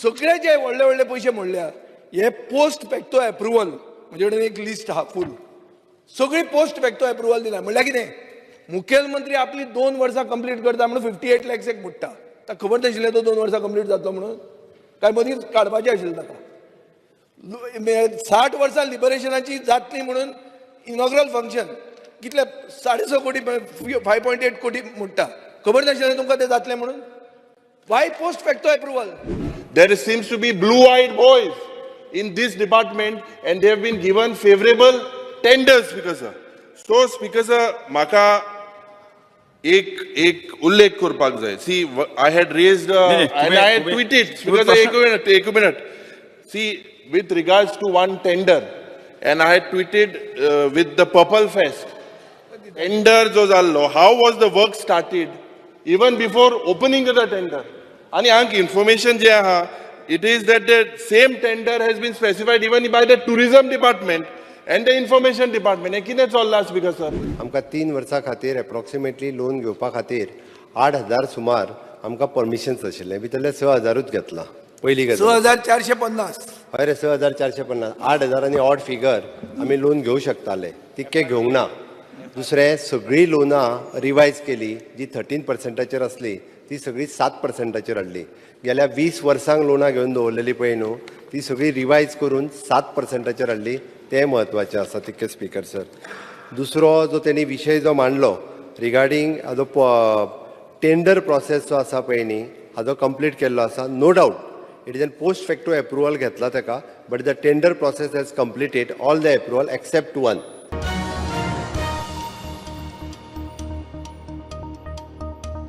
सगळे जे व्हडले व्हडले पयशे मोडल्या हे पोस्ट फॅक्टो एप्रुवल. म्हजे कडेन एक लिस्ट आहा फूल. सगळी पोस्ट फॅक्टो एप्रुवल दिला. म्हणल्यार कितें, मुखेलमंत्री आपली 2 वर्सां कंप्लीट करता म्हणून 58 लॅक्स एक मोडटा. ताका खबर नाशिल्लें तो 2 वर्सां कंप्लीट जातलो म्हणून? काय मदींच काडपाचें आशिल्लें ताका? 60 वर्सां लिबरेशनाची जातली म्हणून इनॉग्रल फंक्शन कितले, 6.5 कोटी, 5.8 कोटी मोडटा. खबर नाशिल्लें तुमकां ते जातलें म्हणून? Why post facto approval? There seems to be blue-eyed boys in this department and they have been given favorable tenders, Speaker sir. So, Speaker sir, म्हाका एक एक उल्लेख करपाक जाय. See, I had raised नाही, and I had tweeted, Speaker sir, एक minute, एक minute. See, with regards to one tender, and I had tweeted with the Purple Fest tender जो जाल्लो, how was the work started even before opening the tender? आणि हांग information जे आहा, it is that the same tender has been specified even by the tourism department and the information department. हें कितें चल्लां, speaker sir? आमकां 3 वर्सां खातीर approximately loan घेवपा खातीर 8000 सुमार आमकां परमिशन्स आशिल्लें. भितरले 6000ूच घेतलां, पयली स गजाल. 6450. हय रे, 6450. 8000 आनी ऑड फिगर आमी लोन घेवं शकताले, तितके घेवंक ना. दुसरें, सगळीं लोनां रिवायज केली. जी 13 पर्संटाचेर आसली ती सगळी 7 पर्संटाचेर हाडली. गेल्या 20 वर्सांक लोनां घेवन दवरलेली पळय न्हू, ती सगळी रिवायज करून 7 पर्संटाचेर हाडली. तें म्हत्वाचें आसा तितकें, स्पीकर सर. दुसरो जो तेणी विशय जो मांडलो रिगार्डींग हाजो टेंडर प्रोसेस जो आसा पळय न्ही, हाजो कंप्लीट केल्लो आसा. No doubt it is an post facto approval घेतला ताका, but the tender process has completed all the approval except one.